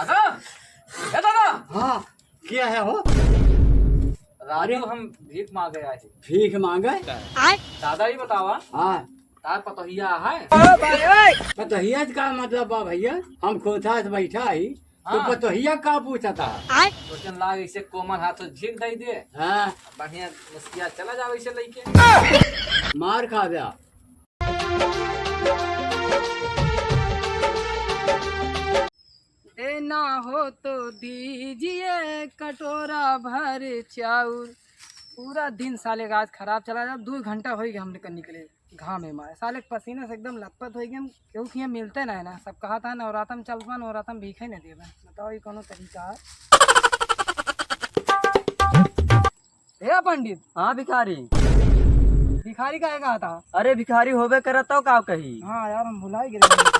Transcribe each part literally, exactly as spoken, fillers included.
हाँ, ए दादा। हाँ, क्या है हो? राजू, अरे। हम भीख मांगे आए हैं। भीख मांगे? दादा, ये बतावा। हाँ। तार पतोहिया है? पतोहिया का मतलब बा भैया, हम खोथा से बैठा ही, तो हाँ। पतोहिया का पूछा था? सोचन लाग इसे कोमल हाथ से झीक दई दे। हाँ। बढ़िया मुस्किया चला जावे इसे लेके। मार खा गया। देना हो तो दीजिए कटोरा भर चाउर। पूरा दिन साले का आज खराब चला जा, दो घंटा होई गया हमने कर निकले घाम में मारे। साले के पसीना से एकदम लथपथ होई गए हम, क्योंकि ये मिलते ना है ना, सब कहा था नवरातम चलबा, नवरातम भीखे नहीं देबे। बताओ ये कौनो तरीका है? ए पंडित। हाँ भिखारी। भिखारी काहे कहा था? अरे भिखारी होबे करत तो का कही? हाँ यार, हम भुला ही गए।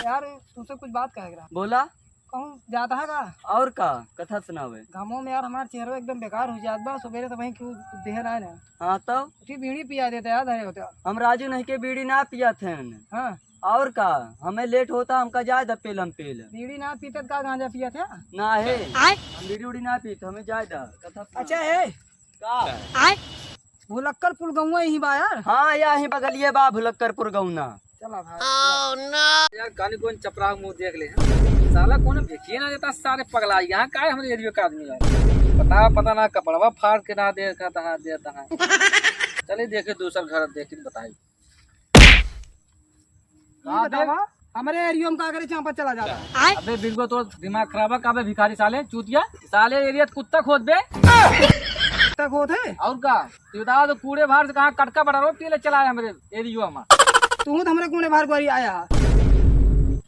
यार, तुमसे कुछ बात कहे के रहा। बोला। कहूँ जाता है का? और का? कथा सुनावे। घामो में यार हमार चेहरा एकदम बेकार हो जात बा, सुबेरे से वहीं क्यों देह ना है ना। हाँ तो? उठी बीड़ी पिया देते यार, धरे होते। हम राजू नहीं के बीड़ी ना पिया थे। हाँ। और का, हमें लेट होता, हमका जाए द पेलम पेल। बीड़ी ना पीते त का गांजा पिया थे? ना है। आय? हम बीड़ी उड़ी ना पीते, हमें जाए द। कथा सुना। अच्छा है। का? आय? भुलक्करपुर गौवा यही बा यार। हाँ, या ही बगलिए बा भुलक्करपुर गौना। चला भाई। यार, कानी कौन चपराव मुंह देख ले हैं। साला कौन भिखिए ना देता, सारे पगला यहाँ का है हमरे एरिया का आदमी यार। पता, पता ना कपड़वा फाड़ के ना दे, कहता है, देता है। चलिए देखे दूसर घर, देखे बताई। ई का बतावा, बे? हमरे एरिया में का करे चांपा चला जाता है? अबे बिल्कुल तो दिमाग खराब है, का बे भिखारी साले, चूतिया, साले एरिया कुत्ता खोद बे। कुत्ता खोद है? और का? तू बतावा तो कूड़े भार से कहाँ कटका बड़ा रोटी ले चला है हमरे एरिया में। तू तो हमरे कूड़े भार को आया है।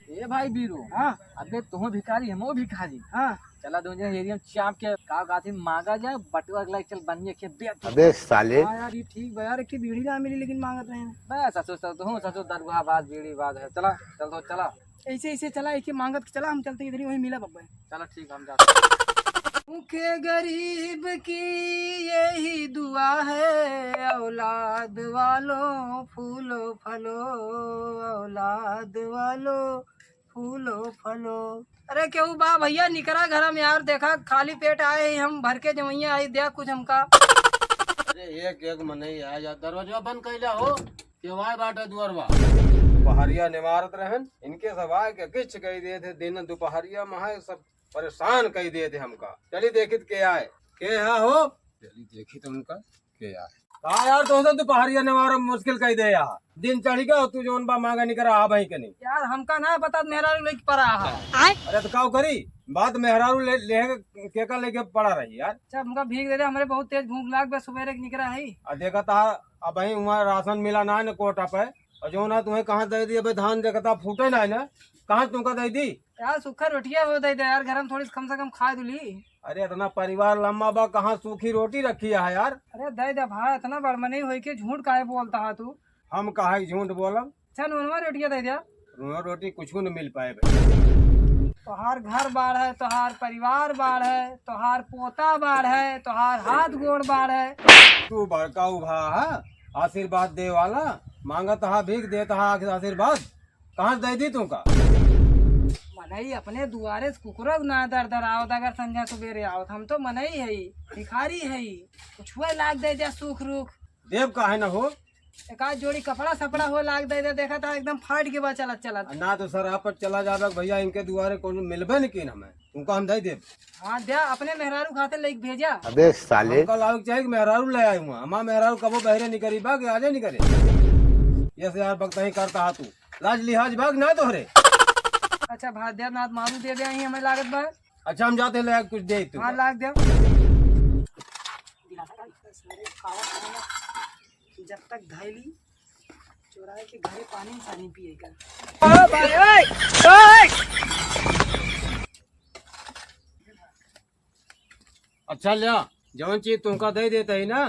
ए भाई बीरू। हाँ। अबे तू भिखारी, हम भिखारी। हाँ। चला दो जने एरिया में चाप के का गाथी मांगा जाए, बटुआ के लाइक चल बनिए के बेच। अबे साले। हाँ यार, ये ठीक बा यार, एक ठे बीड़ी ना मिली लेकिन मांगत रहे हैं। बस ससुर, ससुर, तू ससुर दरुआ बाज, बीड़ी बाज है। चला, चल तो चला। ऐसे, ऐसे चला, एक ही मांगत के चला, हम चलते इधर ही, वहीं मिला बब्बा। चला ठीक, हम जाते हैं। मुखे गरीब की यही दुआ है, औलाद वालों फूलो फलो, औलाद वालों फूलो फलो। अरे केहू बा भैया, निकरा घर में यार, देखा खाली पेट आए ही हम, भर के जमैया आई, द्या कुछ हमका। अरे एक एक मनई आए जा, दरवाजा बंद कैला हो, केहू आए बाटे दुअरवा। दुपहरिया निवारत रहन, इनके सब आए के किच कही देत है, दिन दुपहरिया में है, सब परेशान कही देत है हमका। चली देखित के आए, के है हो? चली देखित उनका। के यार। का यार, तो से दुपहरिया नेवारा मुश्किल कई दे यार। दिन चढ़ गया, तू जौन बा मांगा निकरा आ भाई के नहीं। यार, हमका ना पता मेहरारू लेके परा है। अरे तो का करी, बात मेहरारू ले, ले के का लेके पड़ा रही यार। अच्छा, हमका भीख दे दे, हमरे बहुत तेज भूख लाग बा, सुबेरे के निकरा है। आ देखा था, अब वहीं वहाँ राशन मिला ना है कोटा पे, और जो ना तुम्हें कहाँ दे दी, अबे धान देखा था फूटे ना है ना, कहाँ तुमका दे दी? यार, सूखा रोटिया हो दे दे यार, घर में थोड़ी कम से कम खाए दुली। अरे, इतना परिवार लम्बा बा, कहाँ सूखी रोटी रखी है यार? अरे, दे दे भाई, इतना बड़ मनई होई के झूठ काहे बोलता है तू? हम काहे झूठ बोलब? अच्छा, नूनवा रोटिया दे दे। नूनवा रोटी कुछ न मिल पाए भाई। तोहार घर बाढ़ है, तोहार परिवार बाढ़ है, तोहार पोता बाढ़ है, तोहार हाथ गोड़ बाढ़ है। तू बड़का उभा है, आशीर्वाद दे वाला, मांगत हा भीख, देत हा आशीर्वाद। कहाँ से दे दी तुमका? मनई अपने दुआरे से कुकुर ना दर दर आवत, अगर संझा सुबेरे आवत। हम तो मनई हई, भिखारी हई, कुछुए लाग दे जा सुख रुख। देब काहे न हो? एक आध जोड़ी कपड़ा सपड़ा हो लाग दे दे, देखा था एकदम फाट के बा चलत चलत। ना तो सर आप चला जाबे भैया, इनके दुआरे कोनो मिलबे न कीन हमें, तुमका हम दे देब। हाँ, द्या, अपने मेहरारू खातिर लेके भेजा। अबे साले। हमका लावे के चाही कि मेहरारू ले आए हुआ। हमार मेहरारू कबो बहरे निकरी बा कि आजे निकरे। ये से यार बकता ही करता हा तू। लाज लिहाज बा कि ना तोहरे? अच्छा, भात द्या, नात मारू दे दे, यहीं हमें लागत बा। अच्छा, हम जाते ले कुछ दे तू। हाँ, लाग द्या। जब तक धैली, चोराए के घरे पानी सानी पिए कर। ओ भाई, ओए, ओए। अच्छा ल्या, जवन चीज तुमका दे देते ही ना,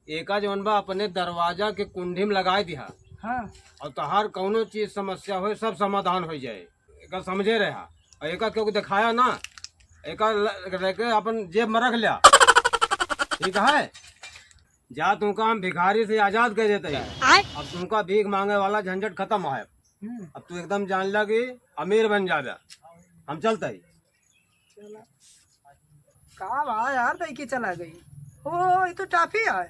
एका जवन बा अपने दरवाजा के कुंडी में लगाए दिहा। हाँ। और तोहार कौनो चीज समस्या होए, सब समाधान हो जाए। एका समझे रहा। और एका क्योंकि दिखाया ना, एका ल-, लेके अपन जेब में रख लिया। ठीक है? जा तुमका हम भिखारी से आजाद कर देते हैं। आय? अब तुमका भीख मांगे वाला झंझट खत्म है। हम्म। अब तू एकदम जान ला कि अमीर बन जाबे। हम चलत ही। चला। का बा यार, दई के चला गई। ओ, ये तो टाफी है।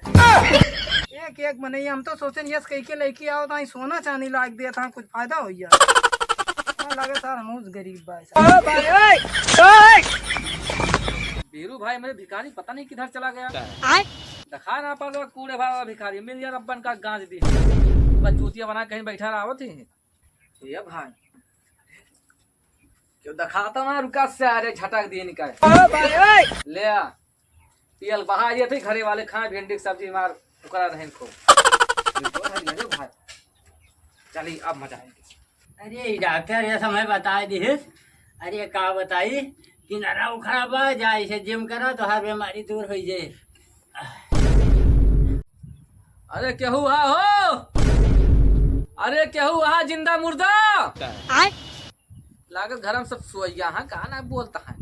एक, एक मनई, हम तो सोचेन यस कही के लइके आओ, ताई सोना चांदी लाग दिया था, कुछ फायदा हो गया। हाँ, लगे सार हम उस गरीब बा सार। ओ भाई, ओए, ओए। बीरू भाई, मेरे भिखारी पता नहीं किधर चला गया। आय। दिखा ना पड़ रहा, कूड़े भाई भिखारी, मिल यार अब्बन का गांज दी। बस चूतिया बना कहीं बैठा रहा होती। ये भाई, क्यों दिखाता ना, रुका सारे झटक दिए निकाल। ओ भाई, ओए। ले आ, पियल बहा ये थे घरे वाले खाए भिंडी की सब्जी मार, ओकरा रहन को। अरे भाई, चली अब मजा आएगी। अरे, ई डॉक्टर ये समय बताए दिहिस। अरे, का बताई, किनारा उखड़ा बा, जा इसे जिम करा, तोहार बीमारी दूर होई जाए। अरे, केहू हा हो? अरे, केहू हा जिंदा मुर्दा? आय। लागत घर में सब सोइया है, का ना बोलता है।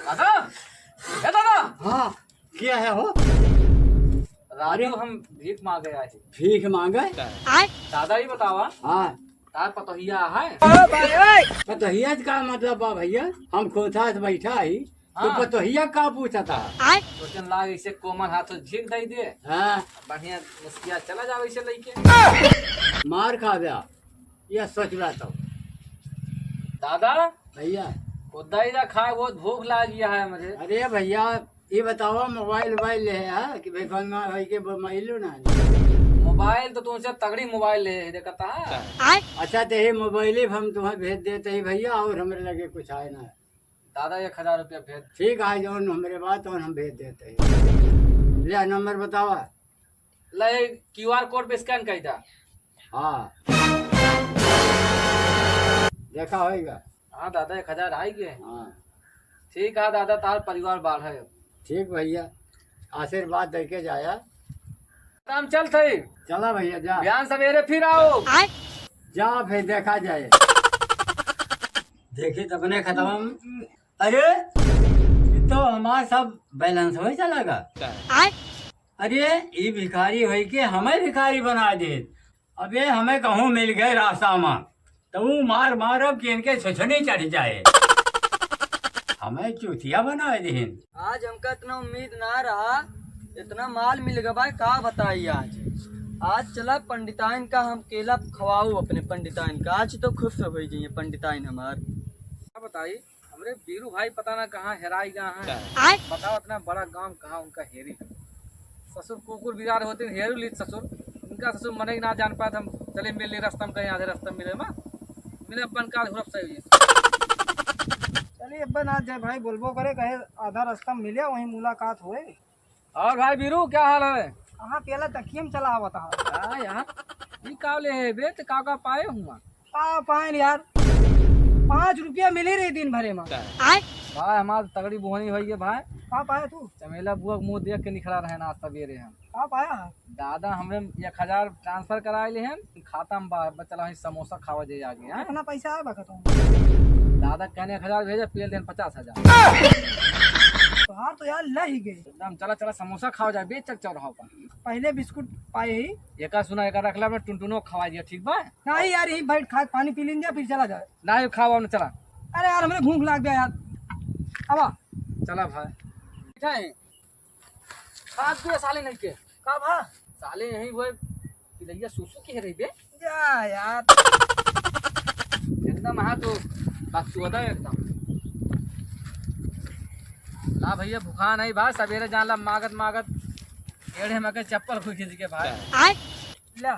दादा, ए दादा। हाँ, क्या है हो? राजू, अरे। हम भीख मांगे आए हैं। भीख मांगे? आय। दादा, ये बतावा। हाँ। तार पतोहिया है? पतोहिया का मतलब बा भैया, हम खोथा से बैठा ही, तो हाँ। पतोहिया का पूछा था? आय। सोचन लाग इसे कोमल हाथ से झीक दे दे। हाँ। बढ़िया मुस्किया चला जावे इसे लेके। मार खा गया, यह सोच रहा था। दादा, भैया। खुदाई ना खाए, बहुत भूख लाग गया है मुझे। अरे भैया, ये बताओ, मोबाइल वोबाइल ले है कि भाई, गंगा भाई के मोबाइलो ना है? मोबाइल तो तुमसे तगड़ी मोबाइल ले है, देखता है। आय। अच्छा, तो ये मोबाइल ही हम तुम्हें भेज देते ही भैया, और हमारे लगे कुछ आए ना। दादा, एक हजार रुपया भेज। ठीक है, जौन हमारे बात, और हम भेज देते हैं। ले, नंबर बतावा। ले, क्यूआर कोड पे स्कैन कर दा। हाँ। देखा होइगा। हाँ दादा, एक हजार आई गए। हाँ। ठीक है दादा, तार परिवार बाढ़े। ठीक भैया, आशीर्वाद दे के जाया। हम चलत ही। चला भैया, जा। बिहान सवेरे फिर आओ। जा, फिर देखा जाए। देखी तबने खत्म। अरे, ये तो हमार सब बैलेंस हो चला गा। अरे, ई भिखारी होई के हमें भिखारी बना दे। अबे, हमें कहूँ मिल गए रास्ता में, तो ऊ मार मारब कि इनके छछनी चढ़ जाए। हमें चूतिया बना देहिन। आज हमका इतना उम्मीद ना रहा, इतना माल मिल गवा, का बताई आज। आज चला पंडिताइन का हम केला खवाऊ अपने पंडिताइन का, आज तो खुश हो जाइए पंडिताइन हमार। का बताई, हमरे बीरू भाई पता ना कहाँ हेराई गया है। आय। बताओ, इतना बड़ा गांव कहाँ उनका हेरी। ससुर कुकुर बिरार होते हेरू लीत ससुर। उनका ससुर मने ना जान पाए, हम चले मिल ली रास्ता में, कहीं आधे रास्ता में मिले मा। मिले अपन का हुरप सही हुई। चलिए, अब ना जाए भाई, बोलबो करे, कहे आधा रास्ता में मिले, वहीं मुलाकात होए। और भाई बीरू, क्या हाल है? कहाँ पेला तकियम चला आवत है। हाँ यार, ई का ले है बे, ते का का पाए हुआ? का पाए यार, पाँच रुपया मिली रही दिन भरे में। आय। भाई हमार तगड़ी बोहनी होई है भाई। का पाए तू? चमेला बुआ के मुंह देख के निखरा रहे ना आज सवेरे हम। का पाया है? दादा हमरे एक हजार ट्रांसफर कराए ले हैं, खाता में बा, बा चला वहीं समोसा खावा जाए आगे, हैं? कितना पैसा है बा तुम? दादा कहने एक हजार भेजे, पेल देन पचास हजार। तोहार तो यार लही गए। एकदम चला, चला समोसा खावा जाए, बेच चक चौराहा पर। पहले बिस्कुट पाए ही। एका सुना, एका रख ले, अपने टुनटुनो खवा दिया, ठीक बा? नहीं यार, यहीं बैठ खा, पानी पी लेंगे, फिर चला जाए। नहीं खावा ना, चला। अरे यार, हमरे भूख लाग गया यार। अब आ। चला भाई। बैठा है। खाद दिया साले नहीं के। का भा? साले यहीं वो पिलैया सुसु की है रही बे। जा यार। एकदम हाँ तो बकचोदा एकदम। ला भैया भुखा नहीं बा, सवेरे जान ला मागत मागत एड़े मके चप्पल खुल खींच के भाई। आय। ला।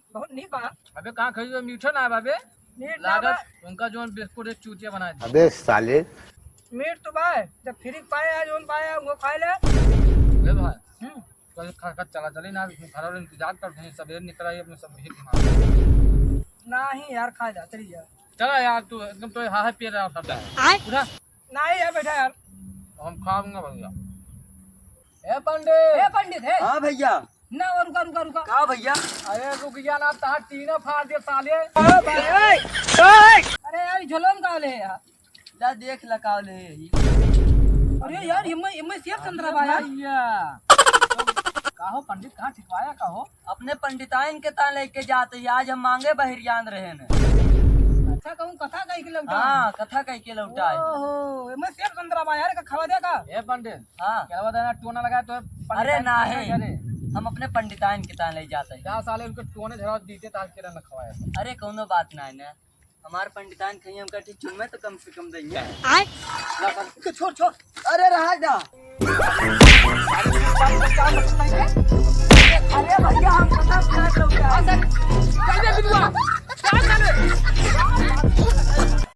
बहुत नीक बा। अबे कहाँ खाई हो, मीठो ना है बाबे। मीठ ना लागत बा। उनका जोन बिस्कुट एक चूतिया बना दे। अबे साले। मीठ तो बा, जब फ्री पाए आज उन पाए वो खाए ले। ले भाई। हम्म। तो खा खा चला चली ना, घर वाले इंतजार कर रहे हैं, सवेरे निकल आई अपने सब भीख मार। नहीं यार, खा जा, चली जा। चला यार, तू एकदम तो हाथ पे रहा था। आय। उठा। नहीं यार, बैठा यार। हम खाऊंगा भैया। ए पंडित। ए पंडित है। हाँ भैया। ना, वो रुका, रुका, रुका। का भैया? अरे रुक जा ना, तार टीना फाड़ दे साले। ओ भाई, ओए, ओए। अरे यार, झोलम का ले यार। जा देख लकाव ले ही। अरे यार, हिम्मत, हिम्मत सेब संतरा बा यार। भैया। का हो पंडित, कहाँ ठिकवाया का हो? अपने पंडिताइन के तान लइके जात ही, आज हम मांगे बहिरियान रहे ने। अच्छा, कहूँ कथा कहि के लौटा? हाँ, कथा कहि के लौटा है। ओहो, एमे सेब संतरा बा यार, का खवा दे का? ए पंडित, हाँ। केलवा देना टोना लगाए तो पंडिताइन अरे ना के है, घरे। हम अपने पंडिताइन के तान ले जाते हैं। जा साले उनके टोने झरवा दीते तार केला न खवाए। अरे कौनो बात ना है ना, हमार पंडिताइन कहीं हमका ठीक चुनवे तो कम से कम देंगे। आय। ला, छोड़, छोड़। अरे रहा जा।